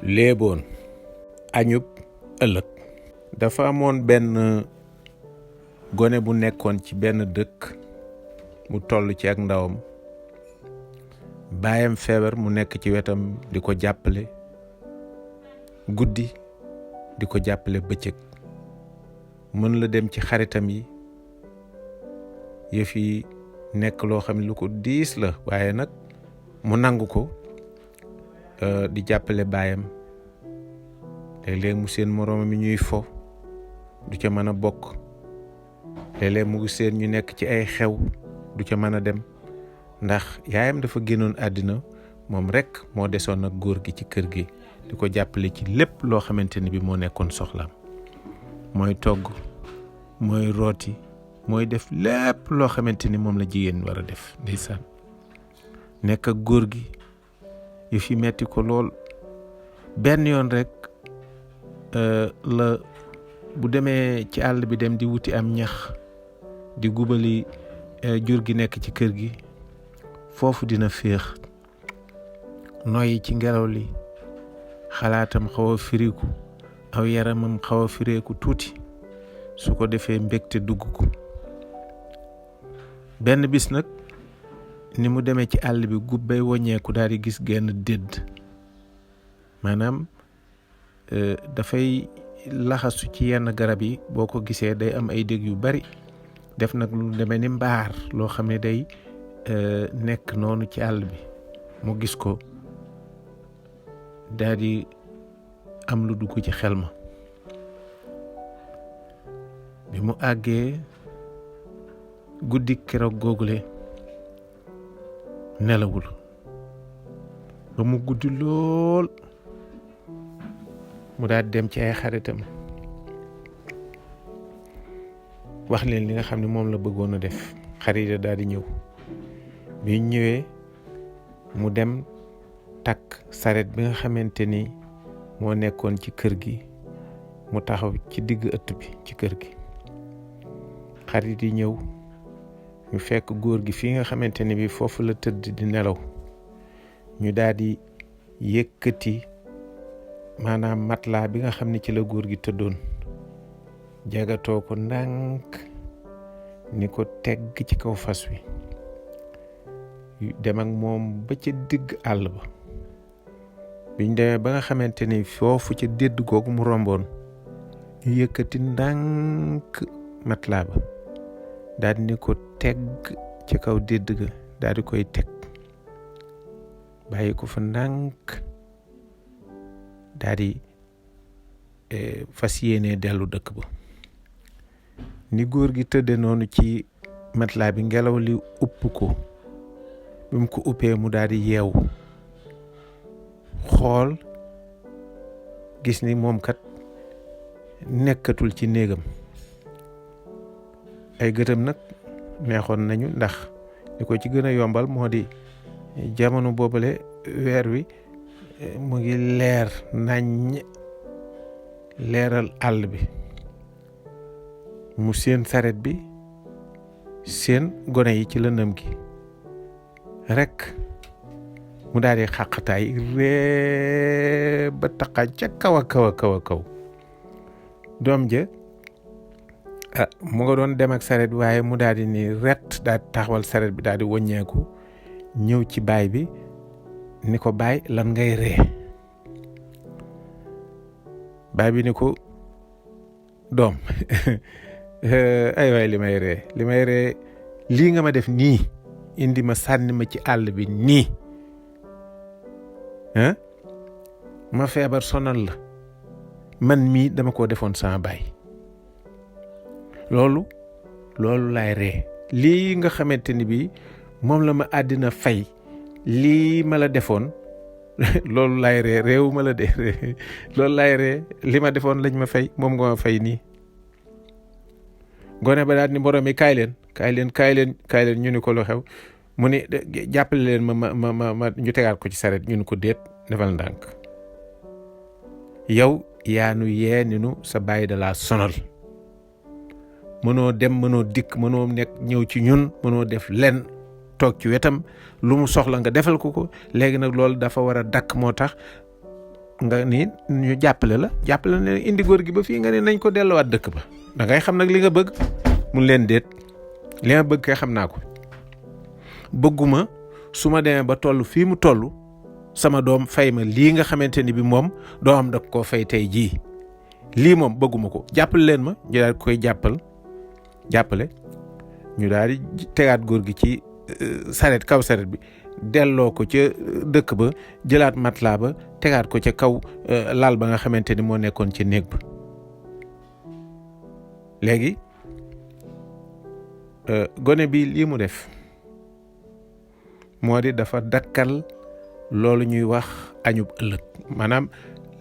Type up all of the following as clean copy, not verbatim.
léeboon añub ëllëg. dafa amoon benn gone bu nekkoon ci benn dëkk mu toll ci ak ndawam, baayam feebar mu nekk ci wetam di ko jàppale guddi di ko jàppale bëccëg. mën la dem ci xaritam yi, yëf yi nekk loo xam ne lu ko diis la, waaye nag mu nangu ko di jàppale baayam. léeg-léeg mu seen moroomam mi ñuy fo du ca mën a bokk, léeg-léeg mu seen ñu nekk ci ay xew du ca mën a dem, ndax yaayam dafa génnoon àddina. moom rekk moo desoon ak góor gi ci kër gi di ko jàppale ci lépp loo xamante ni bi moo nekkoon soxlaam. mooy togg, mooy rooti, mooy def lépp loo xamante ni moom la jigéen war a def. ndeysaan nekk ak góor gi yu fi metti ko lool. benn yoon rek la bu demee ci àll bi dem di wuti am ñax di gubali jur gi nekk ci kër gi, foofu dina féex, noyyi ci ngelaw li, xalaatam xaw a firiku, aw yaramam xaw a fireeku tuuti, su ko defee mbégte dugg ko. benn bis nag ni mu demee ci àll bi gub bay woññeeku daal di gis genn dédd, maanaam dafay laxasu ci yenn garab yi, boo ko gisee day am ay dég yu bari, def nag lu demee ni mbaar loo xam ne day nekk noonu ci àll bi. mu gis ko daal di am lu dugg ci xel ma. bi mu àggee guddi keroog googule nelawul ba mu guddi lool. mu daal dem ci ay xaritam wax leen li nga xam ne moom la bëggoon a def. xarit ya daal di ñëw. bi ñëwee mu dem takk saret bi nga xamante ni moo nekkoon ci kër gi, mu taxaw ci digg ëtt bi ci kër gi. xarit yi ñëw ñu fekk góor gi fii nga xamante ni bi foofu la tëdd di nelaw. ñu daal di yëkkati maanaam matelas bi nga xam ne ci la góor gi tëddoon, jagatoo ko ndànk ni ko tegg ci kaw fas wi, dem ak moom ba ca digg àll ba. biñ demee ba nga xamante ni foofu ca dédd googu mu romboon, ñu yëkkati ndànk matelas ba daal di ni ko tegg ci kaw dédd ga, daal di koy teg bàyyi ko fa ndànk, daal di fas yéenee dellu dëkk ba. ni góor gi tëdde noonu ci matelas bi, ngelaw li upp ko. bi mu ko uppee mu daal di yeewu, xool gis ni moom kat nekkatul ci néegam. ay gëtam nag neexoon nañu, ndax li ko ci gën a yombal moo di jamono boobale weer wi mu ngi leer naññ, leeral àll bi. mu seen saret bi, seen gone yi ci lëndëm gi rek, mu daal di xàqataay ree ba taxañ ca kaw a kaw a kaw a kaw. doom ja mu nga doon dem ak saret bi, waaye mu daal di ni ret daal di taxawal saret bi, daal di wëññeeku ñëw ci baay bi ni ko, baay lan ngay ree? baay bi ni ko, doom ay waay li may ree lii nga ma def nii, indi ma sànni ma ci àll bi nii, ma feebar sonal la, man mii dama koo defoon sama baay. loolu laay ree. lii nga xamante ni bi moom la ma àddina fay, lii ma la defoon loolu laay ree, réew ma la de loolu laay ree. li ma defoon lañ ma fay, moom nga ma fay nii. gone ba daal ni mborom mi kaay leen ñu ni ko lu xew. mu ni jàppale leen ma ñu tegaat ko ci saret. ñu ni ko déet, defal ndànk, yow yaanu yee ni nu sa bàyyi da laa sonal, mënoo dem, mënoo dikk, mënoo nekk ñëw ci ñun, mënoo def lenn, toog ci wetam, lu mu soxla nga defal ko. léegi nag loolu dafa war a dakk. moo tax nga ni ñu jàppale ne indi góor gi ba fii nga ne nañ ko delluwaat dëkk ba da ngay xam nag li nga bëgg mun leen déet li nga bëgg kay xam naa ko bëgguma su ma demee ba toll fii mu toll sama doom fay ma lii nga xamante ni bi moom doomam da koo fay tey jii lii moom bëgguma ko jàppale leen ma ñu daal koy jàppale ñu daal di tegaat góor gi ci kaw saret bi delloo ko ca dëkk ba jëlaat matelas ba tegaat ko ca kaw laal ba nga xamante ni moo nekkoon ci néeg ba léegi gone bi lii mu def moo di dafa dakkal loolu ñuy wax añub ëllëg maanaam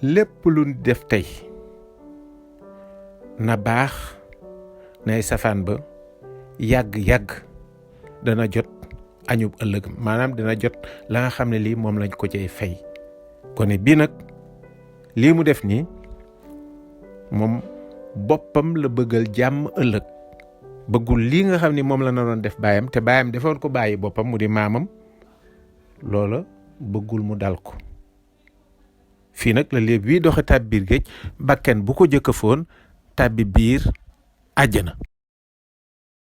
lépp lu def tey na baax nay safaan ba yàgg dana jot añub ëllëg maanaam dina jot la nga xam ne lii moom lañ ko cay fay gone bii nag lii mu def nii moom boppam la bëggal jàmm ëllëg bëggul lii nga xam ni moom la naroon def baayam te baayam defoon ko bàyyi boppam mu di maamam loola bëggul mu dal ko fii nag la léeb bii doxe tàbbi biir géej bakken bu ko jëkkafoon tàbbi biir àjjana